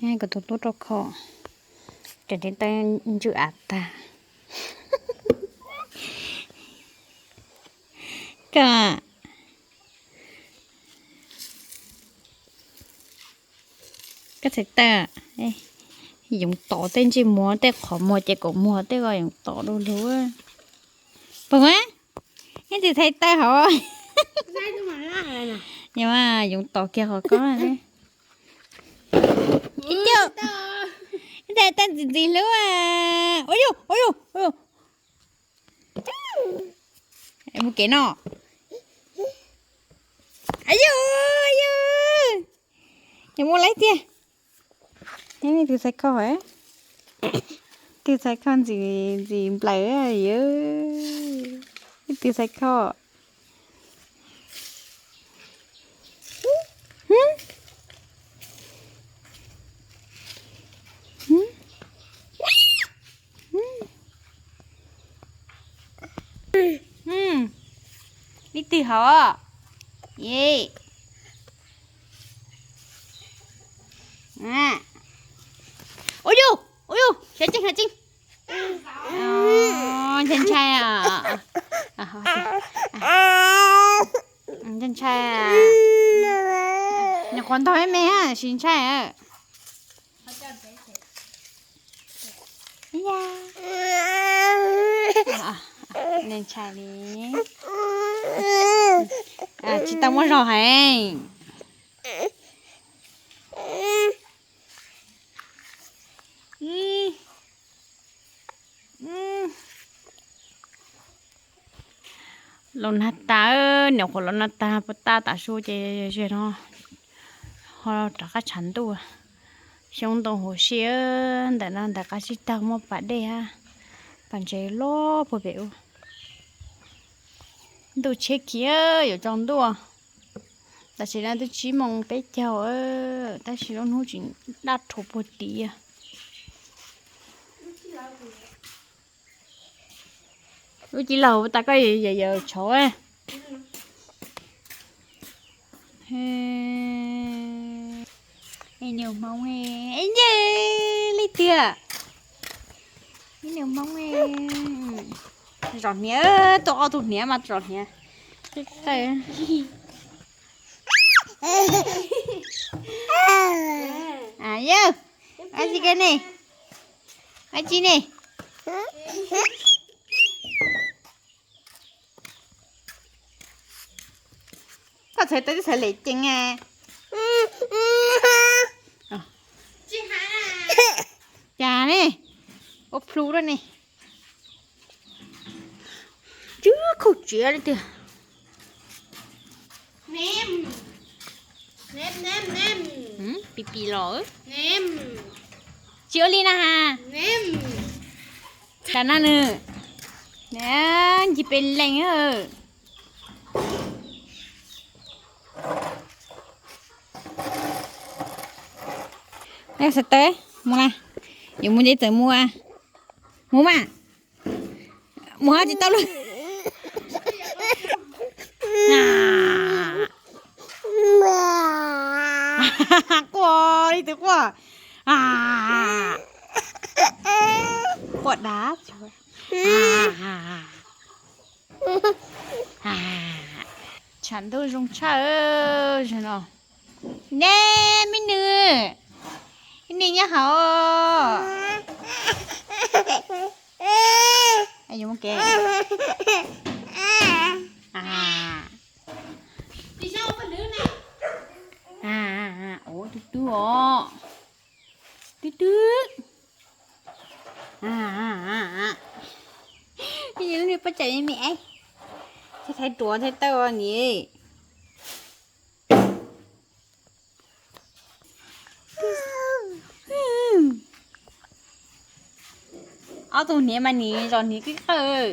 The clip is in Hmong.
Kuv tus tub rau khom, tseem tib tawb ntswj av tag. Koj, koj txhais tawb, yoov tom tej ntsej muag, tej qhov muag ces kaum muag tej ko yoov tom du lug. Pum, ib txwm txhais tawb hauv. Yoov tom kiag qhov ko. Ib txwm txhais tawb ntxim ntxim hlub. Ua yug, ua yug, ua yug. Mus kev no. Yog, yog, yog mus lawm tiag. Ib tug txhais khoj, ib tug txhais khoj ntxim ntxim nplaws, ib tug txhais khoj. Ib tug hauv. Ua yug, ua yug, sawv tsees, sawv tsees. Ntshai ntshai, ntshai ntshai. Nyuam qhuav ntog me me, tsis ntshai. Ntshai li. Tsis tau muaj zog heev. Los nag tas, nyuam qhuav los nag tas, puas tas tas su ces ziag no ho rov qab tshav ntuj. Xyoob ntoo huv si ntawm no, ntawm qab tsib taug muaj pas dej, pas ntses loj puag pem ub. Ntuj tsheb khiv yuav tsaus ntuj. Tam sim no twb tsib moos peb caug, tab sis lub hnub tseem daj rhuav puag tid. Lub ci laug tas koj yawm yawm tshauv. Ib nus hmoob, ib nce li tiag. Ib nus hmoob, zom hniav, tuaj ob tug hniav mas zom hniav. Yawg, ab tsi ne, ab tsi ne. Koj txhais tawb twb txhais lem ceev. Cas ne, ua plhu rau ne. Twb khaub tsiav li tiag. Pis pis los. Tsis ua li na has. Tam no nws ncig pes lees. Xav tawb mus na, yuav mus ces txawm mus. Mus mas. Mus ho tsis tau lawm. Quaj li tus quaj. Quaj dav. Tshav ntuj zoo tshaj no. Ne, me nws, me nws nyob hauv. Yuav mus kev. Ua twb twb os. Twb twb. Yog lub niag pob tsaig me me, txhais ruam txhais tawb niam. Ob tug hniav mas nim zos hniav kib qawj.